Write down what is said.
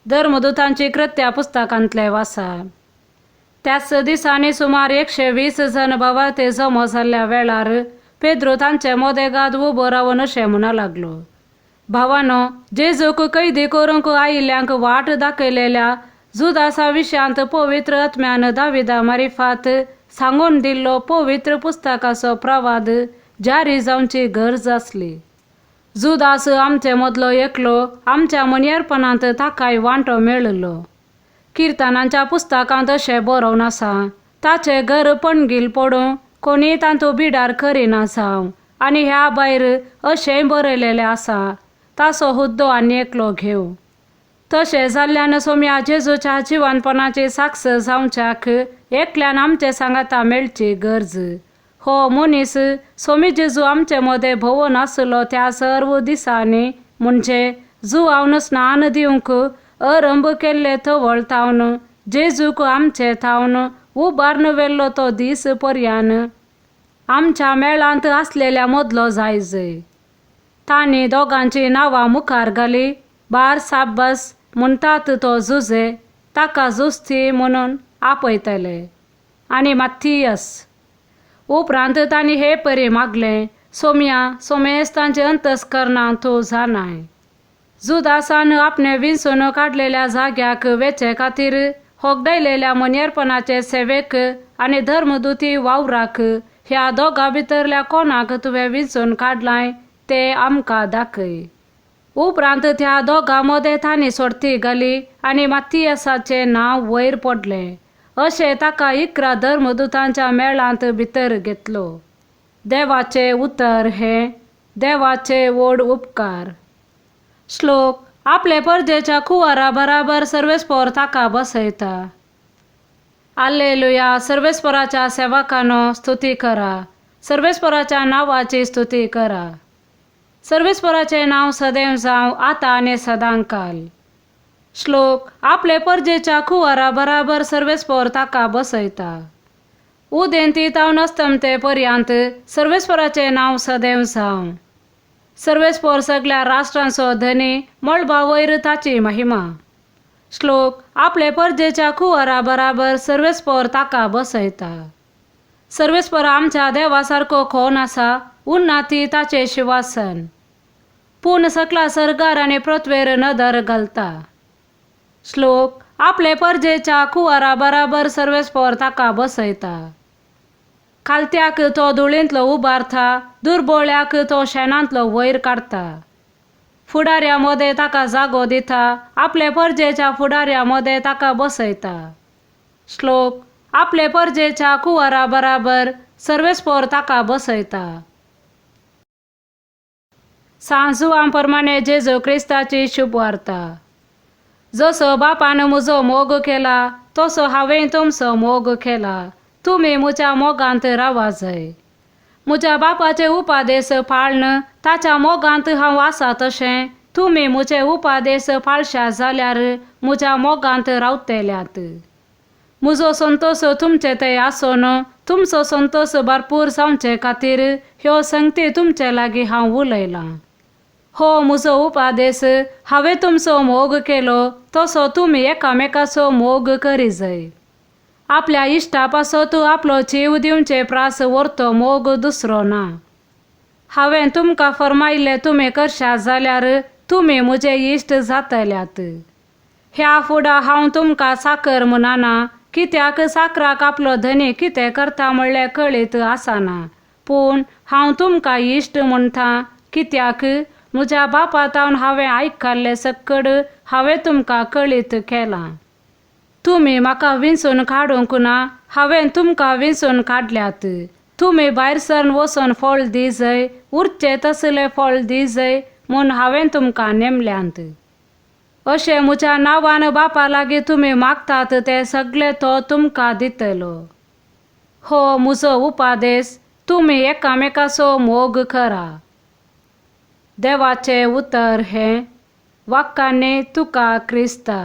धर्मदुतांची कृत्या पुस्तकांतले वासा. त्याच दिसांनी सुमार 120 जण भावार्थे जमो जाल्ल्या वेळार पेद्रू तांचे मदेगाद उबो रावन अशें म्हणा लागलो, भावानो, जेजूक कैदी करूंक आयिल्ल्यांक वाट दाखयलेल्या जुदासा विशयांत पवित्र आत्म्यान दाविदा मारिफात सांगून दिल्लो पवित्र पुस्तकाचो प्रवाद जारी जावची गरज आसली. जुदास आमचे मदलो एकलो, आमच्या मनियरपणांत ताकाय वांटो मेळिल्लो. किर्तनांच्या पुस्तकांत अशें बरोवन आसा, ताचें घर पणगील पडूं, कोणी तांतू बिडार करिना जावं. आनी ह्या भायर अशेंय बरयलेलें आसा, ताचो हुद्दो आनी एकलो घेवं. तशें जाल्ल्यान सोम्या जेजूच्या जिवानपणाची साक्ष जावच्याक एकल्यान आमचे सांगाता मेळची गरज. हो मनीस सोमी जेजू आमचे मदें भोंवून आसलो त्या सर्व दिसांनी, म्हणजे जुवावन स्नान दिवंक अरंभ केल्ले तवळ थावन जेजूक आमचे थावन उबारून व्हेल्लो तो दीस पर्यान आमच्या मेळांत आसलेल्या मदलो जाय जय. तांणी दोगांची नांवां मुखार घाली, बार साब्बस म्हणटात तो जुजे, ताका जुस्ती म्हणून आपयतले, आनी माथियस. उपरांत तांणी हे परी मागलें, सोम्या सोमेस्तांचें अंतस्करणां तूं जाणाय. जुदासान आपणे विंचून काडलेल्या जाग्याक वेचे खातीर होगडायलेल्या मनियरपणाचे सेवेक आनी धर्मदुती वावराक ह्या दोगां भितरल्या कोणाक तुवें विंचून काडलाय ते आमकां दाखय. उपरांत त्या दोगां मदें तांणी सोडती घाली आनी माथियसाचें नांव वयर पडलें. अशें ताका 11 धर्मदुतांच्या मेळांत भितर घेतलो. देवाचें उतर हें देवाचे व्हड उपकार. श्लोक आपले परजेच्या कुवारा बराबर सर्वेस्पोर ताका बसयता. आल्लेलुया. सर्वेस्पोराच्या सेवकानो स्तुती करा, सर्वेस्पोराच्या नांवाची स्तुती करा. सर्वेस्पोराचें नांव सदैव जावं, आतां आनी सदांकाल. श्लोक आपले परजेच्या कुवारा बराबर सर्वेस्पोर ताका बसयता. उदेंती तावन अस्तमते पर्यंत सर्वेस्पोराचें नांव सदैव जावं. सर्वेस्पोर सगल्या राष्ट्रांचो धनी, मळबा वयर ताची महिमा. श्लोक आपले परजेच्या कुवारा बराबर सर्वेस्पोर ताका बसयता. सर्वेस्पोर आमच्या देवा सारको कोण आसा, उन्नती ताचें शिवासन. पूण सकला सरगार आनी पृथ्वेर नदर घालता. श्लोक आपले परजेच्या कुवारा बराबर सर्वेस्पोर ताका बसयता. खालत्याक तो धुळींतलो उबारता, दुर्बोळ्याक तो शेणांतलो वयर काडटा. फुडाऱ्या मदें ताका जागो दिता, आपले परजेच्या फुडाऱ्या मदें ताका बसयता. श्लोक आपले परजेच्या कुवारा बराबर सर्वेस्पोर ताका बसयता. सांजुआं प्रमाणे जेजू क्रिस्ताची शुभवार्ता. जसो बापान म्हजो मोग केला तसो हांवें तुमचो मोग केला, तुमी म्हज्या मोगांत रावा जाय. म्हज्या बापाचे उपादेश पाळन ताच्या मोगांत हांव आसा तशें तुमी म्हजे उपादेश पाळशा जाल्यार म्हज्या मोगांत रावतल्यात. म्हजो संतोश तुमचे थंय आसून तुमचो संतोश भरपूर जावचे खातीर ह्यो संगती तुमचे लागीं हांव उलयलां. हो म्हजो उपादेश, हांवें तुमचो मोग केलो तसो तुमी एकामेकाचो मोग करी जाय. आपल्या इश्टा पासत आपलो जीव दिवचे प्रास व्हरतो मोग दुसरो ना. हांवें तुमकां फर्मायल्लें तुमी करशात जाल्यार तुमी म्हजे इश्ट जातल्यात. ह्या फुडां हांव तुमकां साकर म्हणना, कित्याक साकराक आपलो धनी कितें करता म्हणलें कळीत आसना, पूण हांव तुमकां इश्ट म्हणटा, कित्याक म्हज्या बापा तावन हांवें आयकल्लें सक्कड हांवें तुमकां कळीत केलां. तुमी म्हाका विंचून काडूंक ना, हांवें तुमकां विंचून काडल्यात. तुमी भायर सरन वचून फळ दी जाय, उरचें तसलें फळ दी जाय म्हूण हांवें तुमकां नेमल्यांत. अशें म्हज्या नांवान बापा लागीं तुमी मागतात तें सगळें तो तुमकां दितलो. हो म्हजो उपादेश, तुमी एकामेकाचो मोग करा. देवाचें उतर हें वाक्कांनी तुका क्रिस्ता.